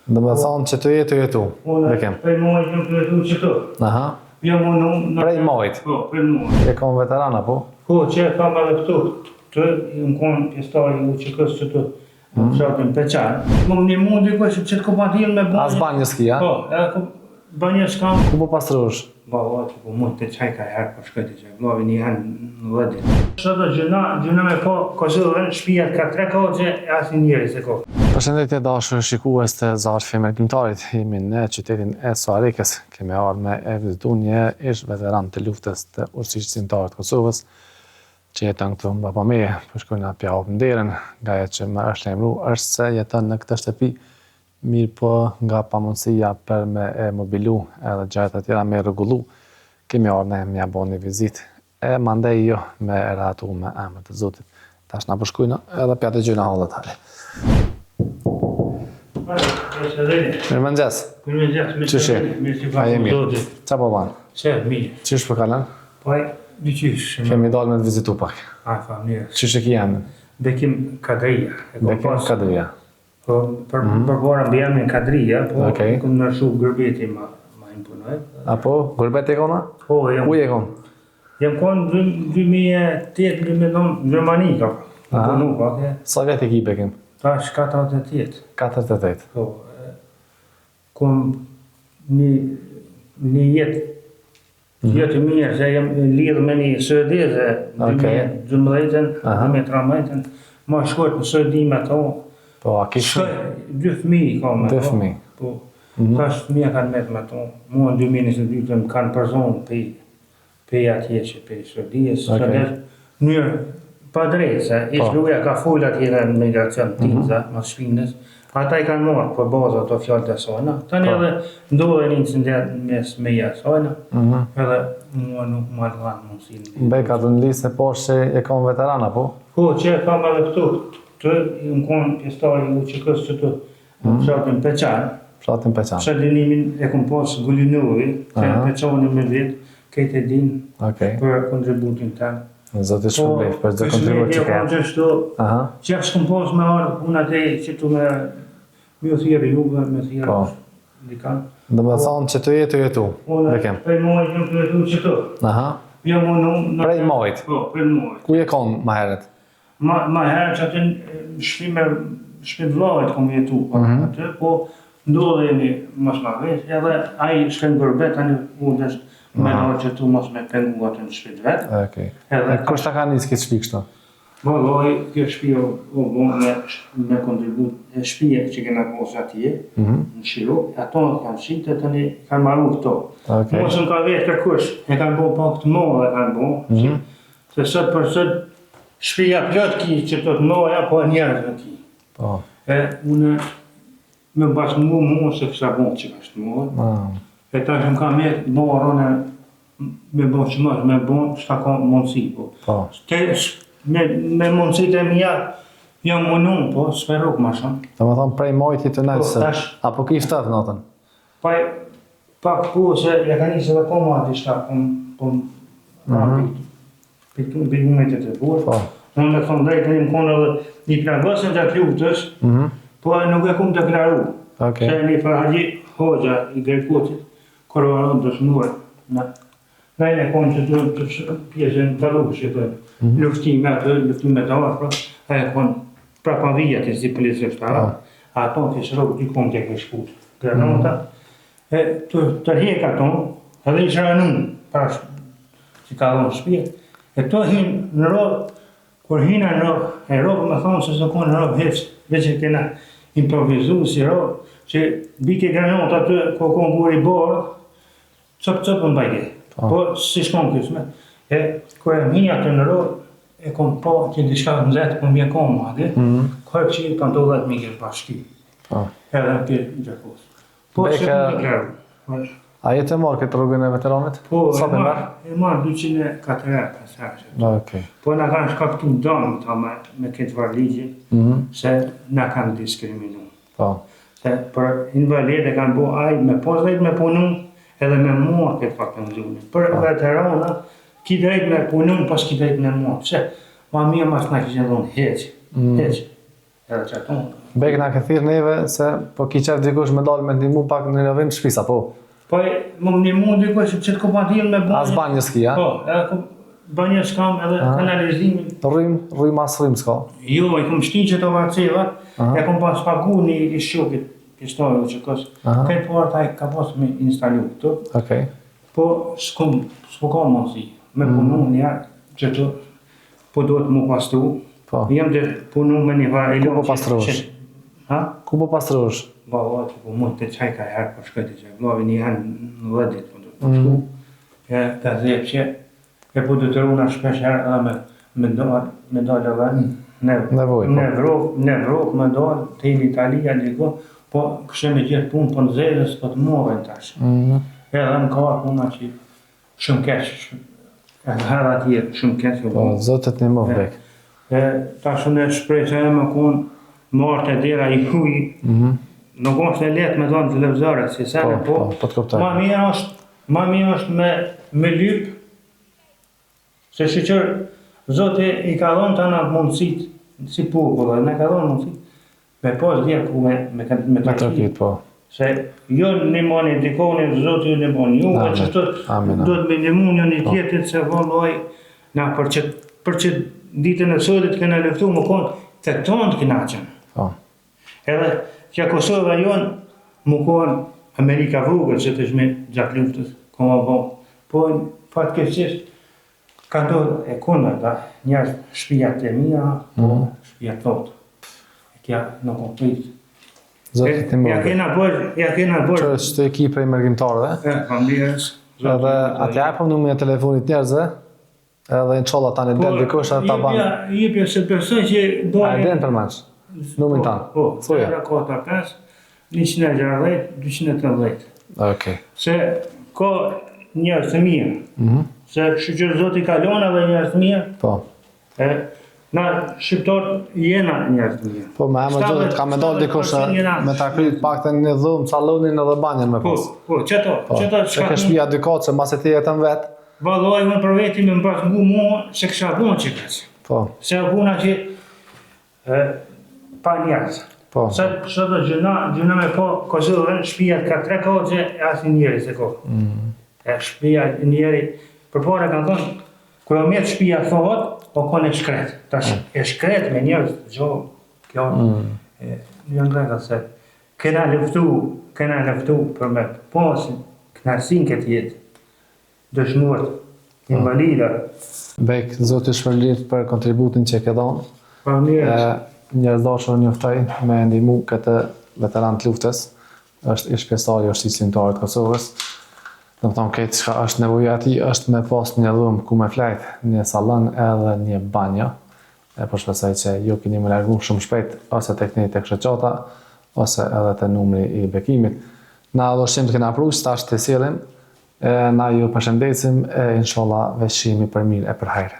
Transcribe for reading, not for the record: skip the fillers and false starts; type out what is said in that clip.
Domethonë që tu je tu jetu. Unë Bekim. prej majit jam tu jetu qëtu. Aha. Jam unë në... Prej majit. Po, prej majit. Je kon veteran apo? Po, që e kam edhe këtu, të jam konë pjesëtar i UÇK-së qëtu, në fshatin Peqan. Më më një mundi ku që qëtë kompatinë me banjë. As banjë s'ki, a? Po, edhe ku banjë s'kam. Ku po pastrohesh? Ba, ba, që po mund të qaj ka herë, po shkoj të qaj vllavi një herë në 10 ditë. Sot o gjyna, gjyna me po Kosovën, shtëpia ka tre kaqe e asnjë njeri s'e ka. Përshëndetje dashur shikues të Zarfi Mërgimtarit, jemi në qytetin e Suharekës, kemi ardhur me e vizitu një ish veteran të luftës të Ushtrisë Çlirimtare të Kosovës, që jeton këtu mbrapa meje, po shkojna pja hapim derën, nga ajo që më është lajmëru është se jeton në këtë shtëpi Mirëpo nga pamundësia për me e mobilu edhe gjërat e tjera me i rregullu, kemi ardhë ne me ja bo një vizitë e mandej jo me e rehatu me emër të Zotit. Tash na po shkojna edhe pja dëgjojna hallet hajde. Mirëmëngjes. Mirëmëngjes, mirë Qysh je? Mirë si A je mirë? Zoti. Ça po ban? Se, mirë. Qysh po kalon? Po, dyqysh. Kemi dalë me të vizitu pak. A, fa, mirë. Qysh e ki emrin? Bekim Kadria. E kom Bekim pas- Kadria. Po, për, mm -hmm. përpara mbiemrin Kadria, po, Okej. kom ndryshu gurbeti ma, ma imponoj. Apo, gurbet je kon a? Po, jam, Ku je kon? jam konë në 2008, 2009, në Gjermani, ka. Në Aha. punu, pak, e. Sa vjet e ki Bekim? Tash 48. 48. Po, e, kom një, një jetë Mhm. Jo të mirë, se jam lidhë me një suedeze, Okej. 2012-ën, Aha. 2013-ën, ma shkojt në Suedi me to, Po, a ki shkoj, dy fëmijë ka me Dy to. fëmijë. Po, tash fëmija kanë met me to, mua në 2022 më kanë përzonë pej, pej atje që pej Suedijës, Okej. okay. mënyrë pa drejtë, se ish Po. gruaja ka fol atje në migracion tinza, mm mas shpinës, ata i kanë marrë për bazë ato fjalët e sajna, tani Po. edhe ndodhe një incident mes meja e sajna, Mhm. edhe mua nuk më dhanë mundësinë. Beka të në listë e poshtë që je kon veteran apo? Po, që e kam edhe këtu, të jam konë pjesëtar i UÇK-së qëtu, në fshatin Peqan, Fshatin Peqan. Pseudonimin e kom pas Gulinovi, që Aha. Peqani me vetë, këtë e din Okej. për kontributin tem. Zoti shpërblef për çdo kontribut që ke. ke. Qështu, Aha. që s'kom pas me ardhë puna te që tu me me ju thirrë juve, me thirrë Po. dikan. Do me thonë që tu je tu jetu. Unë Bekim. prej majit jam tu jetu qëtu. Aha. Jam unë në... Prej majit. Po, prej majit. Ku je kon ma herët? Ma, ma herë që aty në shtëpi me shtëpi të vllait kom jetu mm Mhm. aty, po ndodhi një mosmarrëveshje, edhe ai shkon gurbet, tani unë është me Aha. dorë që tu mos me pengu aty në shtëpi të vet. Okej. Edhe E kush ta ka nisë këtë shtëpi kështu? Vallai, kjo shtëpi u u bo me me kontribut e shtëpia që kena pas atje Mhm. në Shirok, ato kanë shitë tani kanë marru këto. Okej. Mos më ka vetë kërkush, e kanë bo pak të madhe kanë bo, Mhm. se sot për sot shtëpia plot ki që të të mëdha, po njerëz nuk ki. Po. E unë me bashkë mu, mu se kisha bo që ka shtë madhe. Ah. E tash më ka met barën e me bo që mos, me bo çka ka mundësi, po. Po. Te, me, me mundësitë e mia jam munu, po s'me rrok ma shumë. Do me thonë prej majit je tu nejtë Po, se. tash- Apo ki ftohtë natën? Pa, pak po se ja ka nisë edhe koma diçka, po po mm -hmm. Pikun pikun të të burë. Po. Unë me thonë drejtë, më konë edhe një plagosën gjatë luftës, Mhm. po nuk e kum deklaru. Okej. Se një farhaxhi hoxha i Grekocit, kur u arron dëshmuar, na na e konë që duhet të sh- pjesën të rrugës që thonë, Mhm. luftime aty, luftime të ashpra, a e konë prapavija të si policisë ushtarak, ato kish rrugë dy konë të kish shkut, granata, e të tërhjek ato, edhe ish ranu, prash, që ka dhonë shpirt, e to hin në rovë, kur hina në rovë, e rovë me thonë se s'u konë rovë hiç, veç e kena improvizu si rovë, që bike granata aty, ku konë guri bardh, cop cop më mbajke. Po. Po si shkon kysme. E kur e hi aty në rovë, e kom pa që diçka nxehtë po më vjen koma aty. Mhm. Kur e qi pantollat mi kish bashki. Po. Edhe ke gjakos. Po Beka- se kom deklaru. A je tu marrë këtë rrogën e veteranit? Po, Sa e pe marr, merr? e marr 204 euro, 5 euro. Okej. Po na kanë shkaktu dëm këta me, me këtë farë ligji, Mhm. se na kanë diskriminu. Po. Se për invalid e kanë bo ai me pas drejt me punu edhe me marr këtë farë pensionin. Për Po. veterana, ki drejt me punu, pas ki drejt me marr. Pse? Ma mirë mas na kishin dhonë hiç, Mm. hiç. Edhe që ato. Bek na ke thirrë neve se po ki qef dikush me dalë me ndihmu pak në renovim të shtëpisë apo? Po më ndihmu dikush që të kompatibil me banjë. As banjë s'ki, a? Po, edhe ku banjë s'kam edhe kanalizimin. Rrymë, rrymë as rrymë s'ka. Jo, i kom shti që to vacevat, e kom pas pagu një i shokit pjesëtarëve që kës. Këtë parë ai ka pas me instalu këtu. Okej. Po s'kom, s'po kam mundësi me punu mm. një që të po duhet mu pastru. Po. Jam të punu me një farë Ku po pastrohesh? Ha? Ku po pastrohesh? Ba, ba, që po mund të qaj ka herë, po shkoj të qaj vllavi një herë në 10 ditë, po do të shku. Mm. E ka zepqe, e po detyruna shpesh herë edhe me me dal, me dal edhe në Nevojë, po. në Evropë, në Evropë me dal, te në Itali a diku, po kështë me gjithë punë, po në zezës, po të morën tash. Mm. Edhe në ka puna që shumë keq, edhe herë atje shumë keq. Po, Zoti të ndihmoftë Bek. E, tash unë shpresa e më konë, marrë të dera i huj, mm -hmm. nuk është e lehtë me thonë televizore, si sene, po, po, po të kuptoj. Ma mirë është, ma mirë është me, me lyp, se shyqyr, Zoti i ka dhonë të na mundësit, si popull, dhe na ka dhonë mundësit, me pas djerë ku me, me, me, me të trokit, po. Se jo një moni dikoni, Zoti ju një moni, ju, e që të do të me një mund një një po. tjetër, se vëlloj, na për që, për që ditën e sotit kena luftu, më konë të tonë të knaqen. Po. Edhe që Kosova jonë, më konë Amerika vogël që të shme gjatë luftës, ka më bo. Po, fatkeqësisht, ka ndodhë e kundërta, njerëz shtëpia të mira, po mm. shtëpia thotë. E kja nuk u prit. Zoti të Ja kena bërë, ja kena bërë. Që është e ki prej mërgimtarëve. E, faleminderit. Edhe atë japëm numrin e telefonit njerëzve, edhe inshallah tani del po, dikush edhe ta ban. Jepja, se besoj që do. A e din përmendsh? Numrin po, tan. Po, 045 160 280. Okej. Se ka njerëz të mirë. Mm -hmm. Se shyqyr Zoti ka lënë edhe njerëz të mirë. Po. E, na shqiptarët jena njerëz të mirë. Po, me emër Zotit ka me dalë dikush me ta kryt paktën një dhomë, sallonin edhe banjën me po, pas. Po, po, qeto, po, qeto çka. Ke shtëpia dy katëshe, mase ti jeton vet. Vallai unë për veti me m'pas ngu mua se kisha bon qekaq. Po. Se puna që E, pa njerëz. Po. Se sot do gjyna, gjyna me po Kosovën, shtëpia ka tre katëshe e asnjë njeri s'e ka. Mm. E shtëpia njeri përpara kanë thonë kur o mjet shtëpia thotë, po kon e shkret. Tash mm. e shkret me njerëz gjallë. Kjo mm. e janë drejta se kena luftu, kena luftu për me pas kënaqësinë këtë jetë. Dëshmorët, invalidat. Bek, Zoti të shpërbleftë për kontributin që ke dhënë. Faleminderit. Njerëz dashur ju ftoj me ndihmu këtë veteran të luftës. Është ish pjesëtar i Ushtrisë Çlirimtare të Kosovës. Domethonë krejt çka është nevoja e tij është me pas një dhomë ku me flejt, një sallon edhe një banjo. E po shpresoj që ju keni me reagu shumë shpejt ose tek ne tek shoqata ose edhe te numri i Bekimit. Na edhe ushqim të kena pru, tash t'i sjellim E na ju përshëndesim e inshallah veç shihemi për mirë e për hajr.